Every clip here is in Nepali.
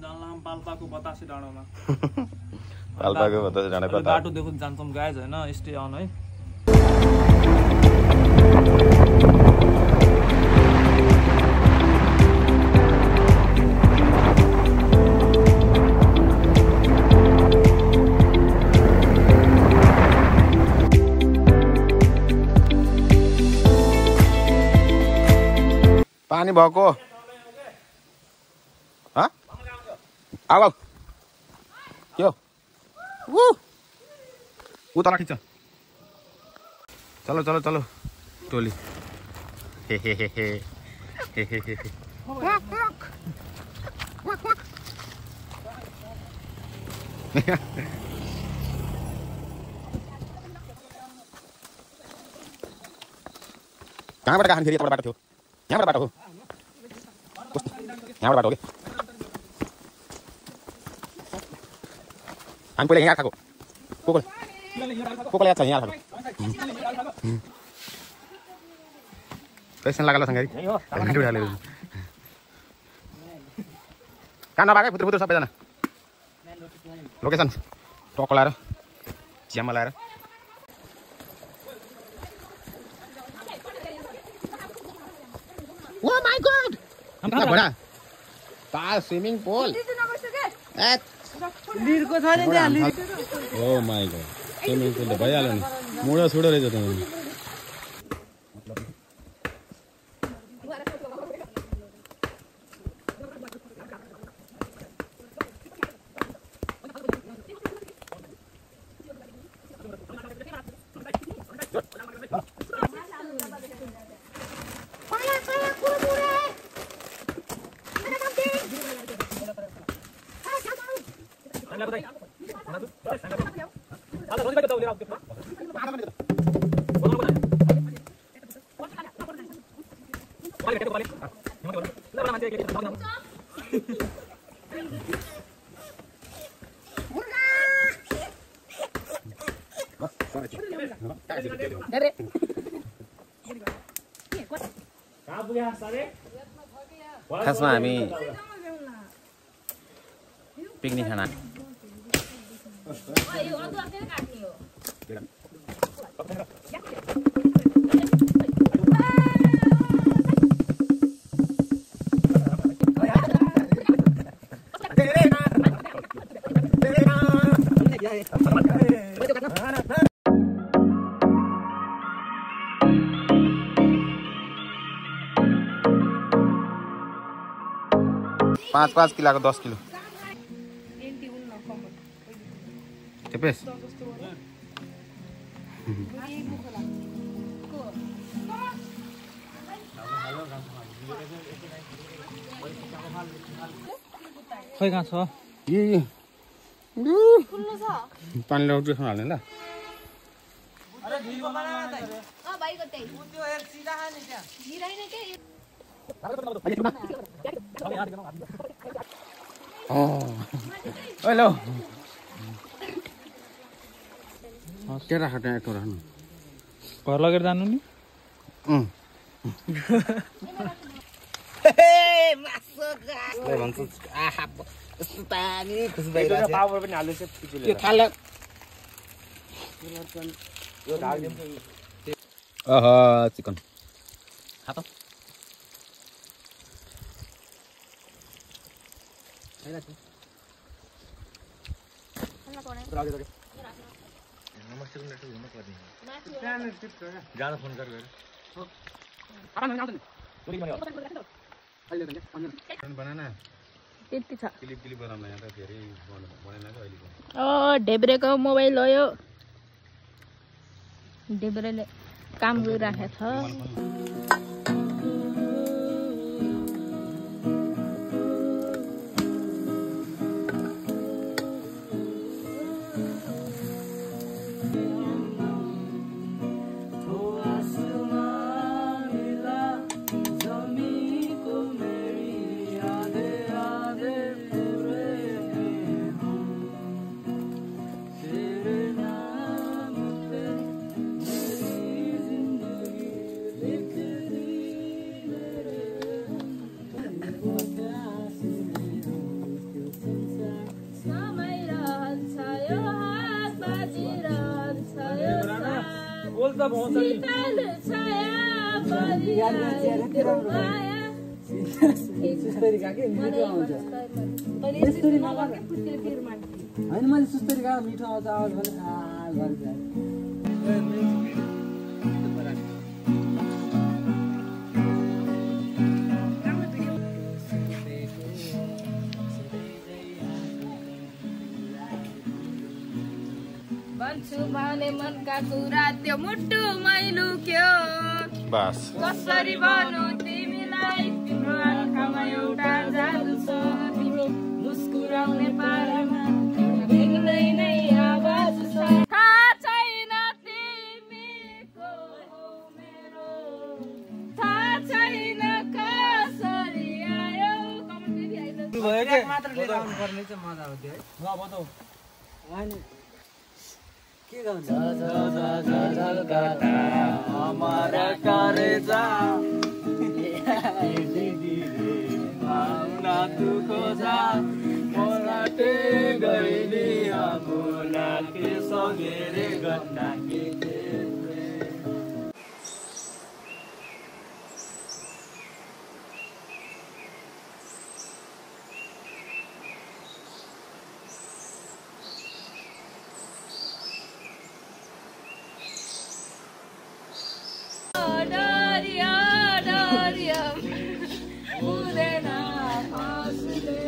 जान्लाम पाल्पाको बतासे डाँडामा पाल्पाको बतासे डाँडा कता बाटो देखो जान्छौँ गाइज हैन स्टे अन है पानी भएको हाँ आऊ आऊ के हो ऊ तल ठिक छ चलो चलो चलो टोली हे हे हे हे हे हे हे कहाँबाट खान फेरि यताबाट बाटो थियो यहाँबाट बाटो हो यहाँबाट बाटो हो कि हामी पहिला यहाँ खाएको को याद छ यहाँ खाएको पेसेन्ट लगालो सँगै भिडियो हालेर कहाँ नभएकै फुत्रो फुत्रो सबैजना लोकेसन टक्क लाएर चियामा लाएर Oh my god! बडा ताल स्विमिङ पुल लिरको छ नि त्यहाँ लिर oh my God swimming pool त भइहाल्यो नि मुडो सुडो रहेछ त खासमा हामी पिकनिक खाना पाँच किलोको 10 किलो चेपेस खै कहाँ छ पानी ल्याउँछु खान हाल्ने ल हेलो के राख त्यहाँ एक राख्नु घर लगेर जानु नि चिकन फोन गरेर बनाना त्यति छ क्लिप बनाउन यहाँ त धेरै बनेन नि अहिलेको ढेब्रेको मोबाइल हो यो ढेब्रेले काम गरिराखेको छ शीतल छाया परिरहेको माया सुस्तरी गएको मिठो आउँछ होइन मैले सुस्तरी गएको मिठो आउँछ आवाज भने भन्छु भने मनका कुरा त्यो मुटुमै लुक्यो बस कसरी भन्नु तिमीलाई तिम्रो आँखामा एउटा जादु छ तिमी मुस्कुराउने पारामा बेग्लै नै आवाज छ थाहा छैन तिमीको मेरो थाहा छैन कसरी आयो मात्र लिएर आउनु पर्ने चाहिँ मजा आउँथ्यो है ल बताऊ होइन के गाउँछ हमारा करेजा ना तू खोजा मोलाटे गइली आमुला के सगेरे गन्ना के डरिया डरिया हुँदैन आँसुले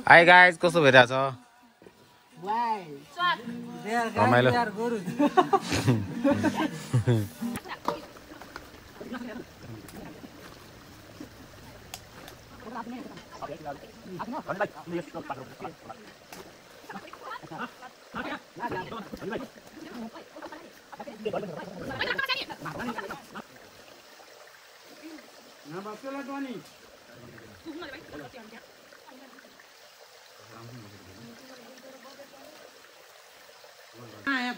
हाई गाइज कस्तो भइरहेछ रमाइलो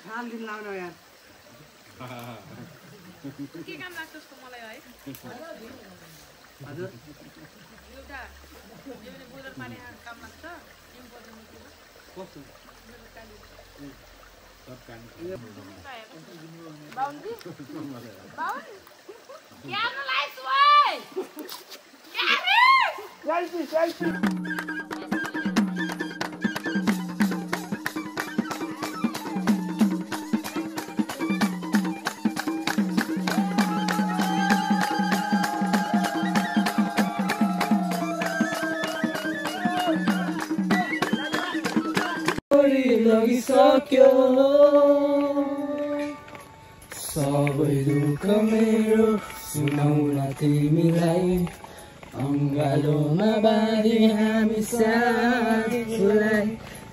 फाल दिन लाग्नु यार के काम लाग्छ उसको मलाई है हजुर एउटा यो बोइलर पानी काम लाग्छ लगिसक्यो सबै दुःख मेरो सुनाउन तिमीलाई अङ्गालोमा बाँधी हामी साथलाई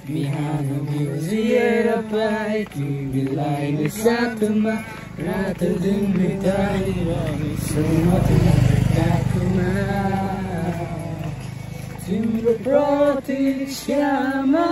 बिहान बिउजिएर पाए तिमीलाई नै साथमा रात दिन बिताइरहनेछौँ काखमा तिम्रो प्रतीक्षामा